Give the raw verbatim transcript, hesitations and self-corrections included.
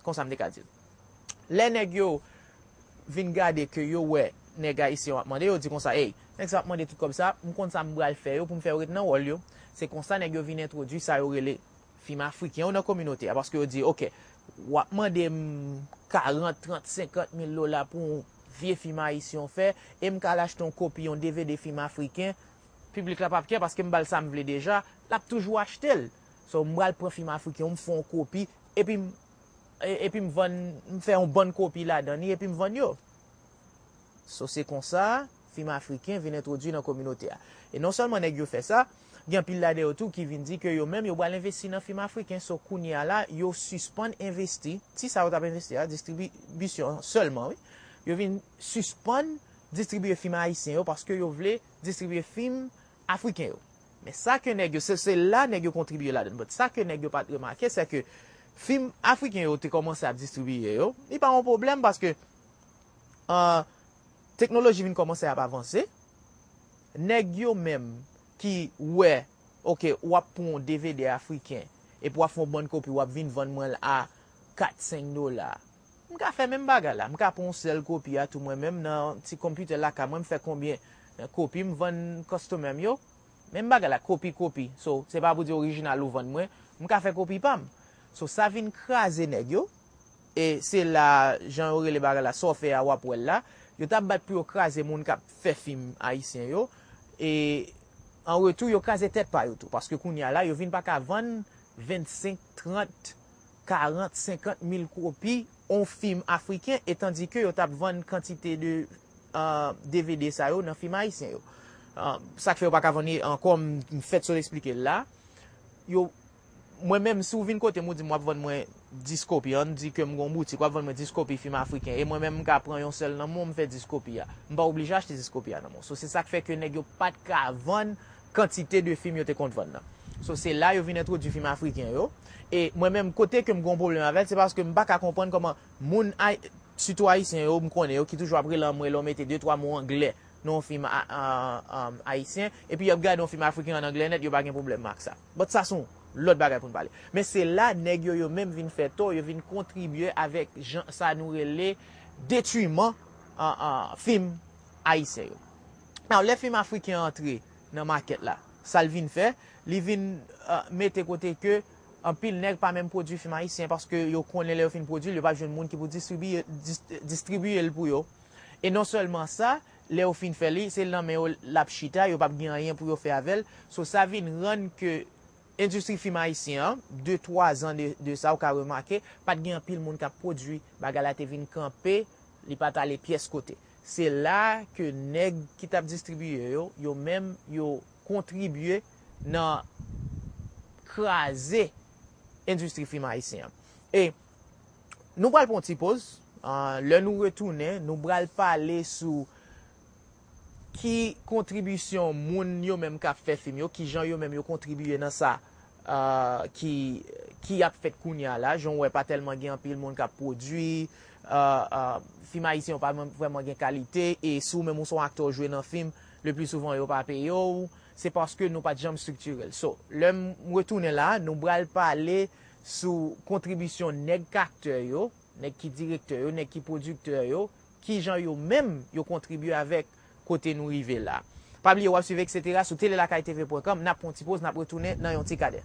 Konsa m te ka di l. Lè nèg yo vin gade ke yo wè nèg ayisyen yo ap mande, yo di konsa, ey, nèg sa ap mande tout kòb sa, m konn sa m pral fè yo pou m fè yo ret nan wòl yo. Se konsa nèg yo vin entwodui sa yo rele fim afriken yo nan kominote a, paske yo di, oke, w ap mande m karant, trant, senkant mil dola pou yon vye fim ayisyen w fè, e m ka al achte yon kopi yon D V D fim afriken, piblik la p ap kè paske m ba l sa m vle deja, l ap toujou achte l. So, m pral pran fim afriken yo, m fè yon kopi, epi m, e- epi m vann, m fè yon bann kopi ladan li, epi m vann yo. So, se konsa, fim afriken vin entwodui nan kominote a. E non sèlman nèg yo fè sa, gen anpil ladan yo tou ki vin di ke yo menm yo pral envesti nan fim afriken. So, kounye a la, yo sispann envesti, ti sa yo t ap envesti a, distribisyon sèlman, wi. Yo vin sispann distribiye fim ayisyen yo paske yo vle distribiye fim afriken yo. Men sa ke nèg yo, se, se la nèg yo kontribiye ladan. But sa ke nèg yo pa t remake, se ke fim afriken yo te kòmanse ap distribiye yo, li pa yon pwoblèm paske uh, teknoloji vin kòmanse ap avanse. Nèg yo menm ki wè, oke, w ap pran yon D V D afriken, epi w ap fè yon bann kopi, w ap vin vann mwen l a kat, senk dola. M ka fè menm bagay la. M ka pran yon sèl kopi a tou mwen menm nan ti konpitè lakay mwen, m fè konbyen kopi, m vann customer m yo. Menm bagay la, kopi, kopi. So, se pa pou di orijinal ou vann mwen, m ka fè kopi pa m. So, sa vin kraze nèg yo. E se la, jan yo rele bagay la, sa w fè a, w ap wè l la. Yo t ap bat pou yo kraze moun k ap fè fim ayisyen yo. E an retou, yo kraze tèt pa yo tou. Paske kounye a la, yo vin pa ka vann vennsenk, trant, karant, senkant mil kopi yon fim afriken, e tandike yo t ap vann kantite de uh, D V D sa yo nan fim ayisyen yo. Uh, sa k fè yo pa ka vann li ankò, m, m fèt sot eksplike l la. Yo, mwen menm, si w vin kote m, ou di m w ap vann mwen dis kopi, ann di ke m gon boutik, w ap vann mwen dis kopi fim afriken, e mwen menm, m ka pran yon sèl nan men w, m fè dis kopi a. M pa oblije achte dis kopi a nan men w. So, se sa k fè ke nèg yo pa t ka vann kantite de fim yo te konn vann nan. So, se la yo vin entwodui fim afriken yo. E mwen menm, kote ke m gon pwoblèm avè l, se paske m pa ka konprann kòman moun, ay, sitou ayisyen yo, m konnen yo, ki toujou ap rele anmwe lè w mete de, twa mo anglè nan yon fim a- a- a- ayisyen, epi y ap gade yon fim afriken an anglè nèt, yo pa gen pwoblèm ak sa. But sa se yon lòt bagay pou n pale. Men se la nèg yo, yo menm vin fè tò, yo vin kontribye avèk jan sa nou rele detriman an, an fim ayisyen yo. Now, lè fim afriken antre nan makèt la, sa l vin fè, li vin uh, mete kote ke anpil nèg pa menm pwodui fim ayisyen paske yo konnen lè yo fin pwodui l, yo p ap jwenn moun ki pou distribiye, dis- distribiye l pou yo. E non sèlman sa, lè yo fin fè li, se nan men yo l ap chita, yo p ap gen anyen pou yo fè avè l. So, sa vin rann ke endistri fim ayisyen an, de, twa zan de, de sa, ou ka remake, pa t gen anpil moun k ap pwodui, bagay la te vin kanpe, li pa t ale pyès kote. Se la ke nèg ki t ap distribiye yo, yo menm, yo kontribye nan kraze endistri fim ayisyen an. E nou pral pran yon ti poz. Ah, lè nou retounen, nou pral pale sou ki kontribisyon moun yo menm k ap fè fim yo, ki jan yo menm yo kontribye nan sa ah, ki, ki ap fèt kounye a la. Jan w wè, pa tèlman gen anpil moun k ap pwodui, ah, ah, fim ayisyen yo pa menm vrèman gen kalite, e si w menm ou se yon aktè w jwe nan fim, le pli souvan yo pa peye w, se paske nou pa t janm estriktire l. So, lè m retounen la, nou pral pale sou kontribisyon nèg k aktè yo, nèg ki direktè yo, nèg ki pwodiktè yo, ki jan yo menm yo kontribye avèk kote nou rive la. Pa bliye w ap swiv etsetera sou telelakaytv.com, n ap pran yon ti poz, n ap retounen nan yon ti kadè.